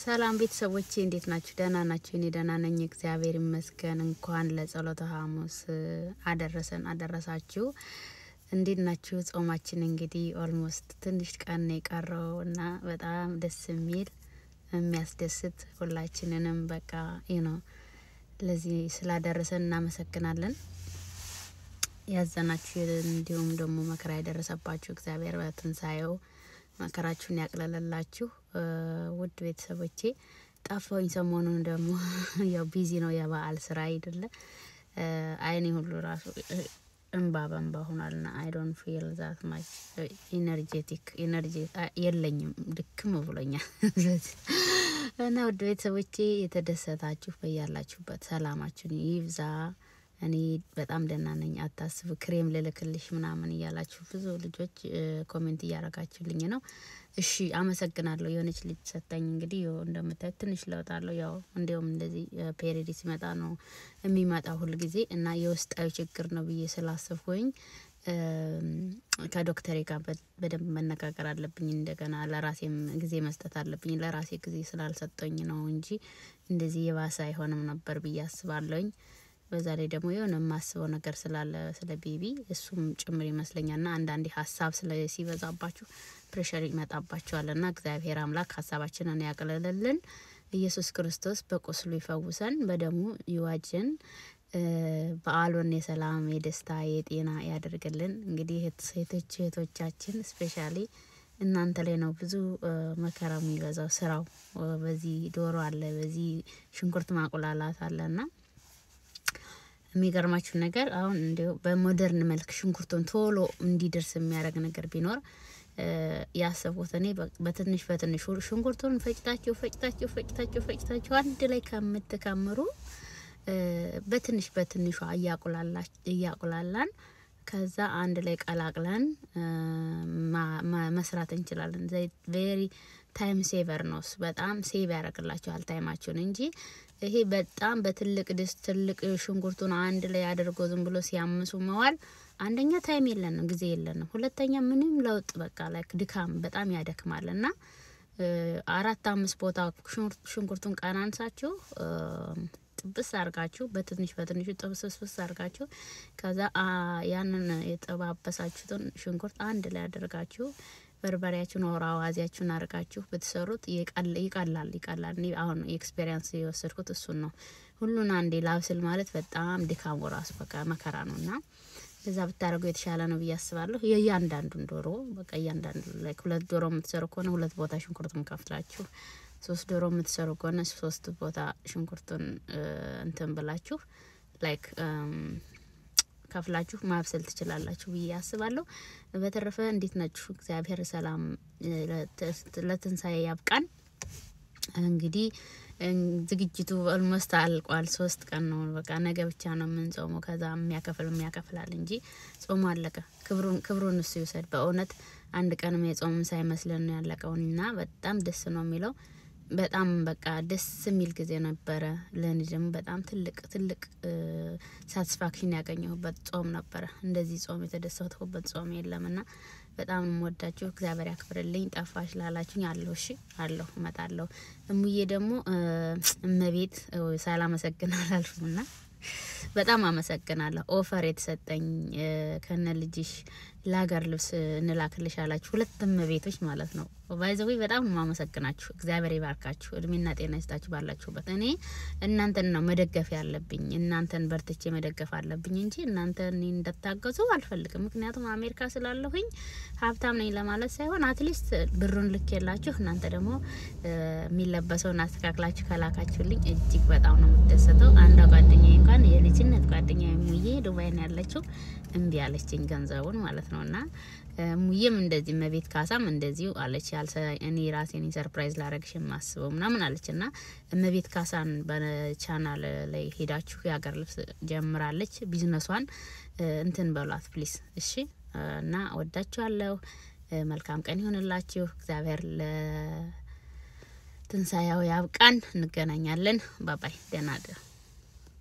ሰላም ቤተሰቦቼ፣ እንዴት ናችሁ? ደህና ናችሁ? እኔ ደህና ነኝ፣ እግዚአብሔር ይመስገን። እንኳን ለጸሎተ ሐሙስ አደረሰን አደረሳችሁ። እንዴት ናችሁ? ጾማችን እንግዲህ almost ትንሽ ቀን ነው የቀረው እና በጣም ደስ የሚል፣ የሚያስደስት፣ ሁላችንንም በቃ ለዚህ ስላደረሰን እናመሰግናለን። ያዘናችሁ እንዲሁም ደግሞ መከራ የደረሰባችሁ እግዚአብሔር በትንሳኤው መከራችሁን ያቅለለላችሁ። ውድ ቤተሰቦቼ፣ ጠፋሁኝ። ሰሞኑን ደግሞ ያው busy ነው፣ የበዓል ስራ አይደለ? አይኔ ሁሉ ራሱ እንባ በእንባ ሆኗልና I don't feel that much energetic፣ energy የለኝም፣ ድክም ብሎኛል። እና ውድ ቤተሰቦቼ፣ የተደሰታችሁ በያላችሁበት ሰላማችሁን ይብዛ። እኔ በጣም ደህና ነኝ፣ አታስቡ። ክሬም ልልክልሽ ምናምን እያላችሁ ብዙ ልጆች comment እያረጋችሁልኝ ነው። እሺ፣ አመሰግናለሁ። የሆነች ልጅ ሰጠኝ። እንግዲህ እንደምታዩት ትንሽ ለውጥ አለው። ያው እንዲሁም እንደዚህ period ሲመጣ ነው የሚመጣው ሁል ጊዜ እና የውስጣዊ ችግር ነው ብዬ ስላሰብኩኝ ከዶክተሬ ጋር በደንብ መነጋገር አለብኝ። እንደገና ለራሴም ጊዜ መስጠት አለብኝ። ለራሴ ጊዜ ስላልሰጠኝ ነው እንጂ እንደዚህ የባሰ አይሆንም ነበር ብዬ አስባለሁኝ። በዛ ላይ ደግሞ የሆነ የማስበው ነገር ስላለ ስለ baby እሱም ጭምር ይመስለኛል። ና አንዳንዴ ሀሳብ ስለ ሲበዛባችሁ pressure ይመጣባችኋል። ና እግዚአብሔር አምላክ ሀሳባችንን ያቅልልልን። ኢየሱስ ክርስቶስ በቁስሉ ይፈውሰን፣ በደሙ ይዋጀን። በዓሉን የሰላም፣ የደስታ፣ የጤና ያደርግልን። እንግዲህ ሴቶች እህቶቻችን especially እናንተ ላይ ነው ብዙ መከራ የሚበዛው ስራው። በዚህ ዶሮ አለ፣ በዚህ ሽንኩርት ማቁላላት አለና የሚገርማችሁ ነገር አሁን እንዲሁ በ modern መልክ ሽንኩርቱን ቶሎ እንዲደርስ የሚያደርግ ነገር ቢኖር ያሰብኩት እኔ በትንሽ በትንሹ ሽንኩርቱን ፈጭታችሁ ፈጭታችሁ ፈጭታችሁ ፈጭታችሁ አንድ ላይ ከምትከምሩ በትንሽ በትንሿ እያቁላላን ከዛ አንድ ላይ ቀላቅለን መስራት እንችላለን። Very time saver ነው እሱ፣ በጣም save ያደርግላችኋል time ኣችሁን እንጂ ይሄ በጣም በትልቅ ድስት ትልቅ ሽንኩርቱን አንድ ላይ አድርጎ ዝም ብሎ ሲያምሱ መዋል አንደኛ time የለንም፣ ጊዜ የለንም። ሁለተኛ ምንም ለውጥ በቃ like ድካም፣ በጣም ያደክማል። እና አራት አምስት ቦታ ሽንኩርቱን ቀናንሳችሁ ጥብስ አርጋችሁ፣ በትንሽ በትንሹ ጥብስብስ አርጋችሁ፣ ከዛ ያንን የጠባበሳችሁትን ሽንኩርት አንድ ላይ አድርጋችሁ በርበሬያችሁን ወር አዋዜያችሁን አርጋችሁ ብትሰሩት ይቀላል ይቀላል። እኔ አሁን experience የወሰድኩት እሱን ነው። ሁሉን አንዴ ላብስል ማለት በጣም ድካሙ ራሱ በቃ መከራ ነው እና እዛ ብታደርጉ የተሻለ ነው ብዬ አስባለሁ። የእያንዳንዱን ዶሮ በቃ እያንዳንዱ like ሁለት ዶሮ የምትሰሩ ከሆነ ሁለት ቦታ ሽንኩርቱን ከፍላችሁ፣ ሶስት ዶሮ የምትሰሩ ከሆነ ሶስት ቦታ ሽንኩርቱን እንትን ብላችሁ like ከፍላችሁ ማብሰል ትችላላችሁ ብዬ አስባለሁ። በተረፈ እንዴት ናችሁ? እግዚአብሔር ሰላም ለትንሳኤ ያብቃን። እንግዲህ ዝግጅቱ almost አልቋል። 3 ቀን ነው፣ በቃ ነገ ብቻ ነው የምንጾመው። ከዛ የሚያከፍል የሚያከፍላል እንጂ ጾሙ አለቀ። ክብሩን ክብሩን እሱ ይውሰድ። በእውነት አንድ ቀንም የጾም ሳይመስለን ነው ያለቀውና በጣም ደስ ነው የሚለው። በጣም በቃ ደስ የሚል ጊዜ ነበረ። ለእኔ ደግሞ በጣም ትልቅ ትልቅ satisfaction ያገኘሁበት ጾም ነበረ። እንደዚህ ጾም የተደሰትኩበት ጾም የለምና በጣም ነው የምወዳችሁ። እግዚአብሔር ያክብርልኝ። ጠፋሽ ላላችሁኝ አለሁ። እሺ፣ አለሁ፣ እመጣለሁ። እሙዬ ደግሞ እመቤት ሳላመሰግን አላልፍምና በጣም አመሰግናለሁ። Offer የተሰጠኝ ከነ ልጅሽ ለሀገር ልብስ እንላክልሽ አላችሁ። ሁለት እመቤቶች ማለት ነው። By the way በጣም ነው የማመሰግናችሁ። እግዚአብሔር ይባርካችሁ፣ እድሜና ጤና ይስጣችሁ ባላችሁበት። እኔ እናንተን ነው መደገፍ ያለብኝ፣ እናንተን በርትቼ መደገፍ አለብኝ እንጂ እናንተ እኔ እንድታገዙ አልፈልግም። ምክንያቱም አሜሪካ ስላለሁኝ ሀብታም ነኝ ለማለት ሳይሆን at least ብሩን ልኬላችሁ እናንተ ደግሞ የሚለበሰውን አስተካክላችሁ ከላካችሁልኝ እጅግ በጣም ነው የምደሰተው። አንዷ ጓደኛዬ እንኳን፣ የልጅነት ጓደኛዬ ሙዬ ዱባይ ነው ያለችው፣ እምቢ አለችኝ ገንዘቡን ማለት ነው። እና ሙዬም እንደዚህ መቤት ካሳም እንደዚሁ አለች። እኔ ራሴን surprise ላረግሽ የማስበው ምናምን አለች። እና እመቤት ካሳን በቻናል ላይ ሄዳችሁ የሀገር ልብስ ጀምራለች ቢዝነሷን፣ እንትን በሏት please። እሺ፣ እና ወዳችኋለሁ። መልካም ቀን ይሆንላችሁ። እግዚአብሔር ለትንሳኤው ያብቃን። እንገናኛለን። Bye bye። ደህና እደሩ።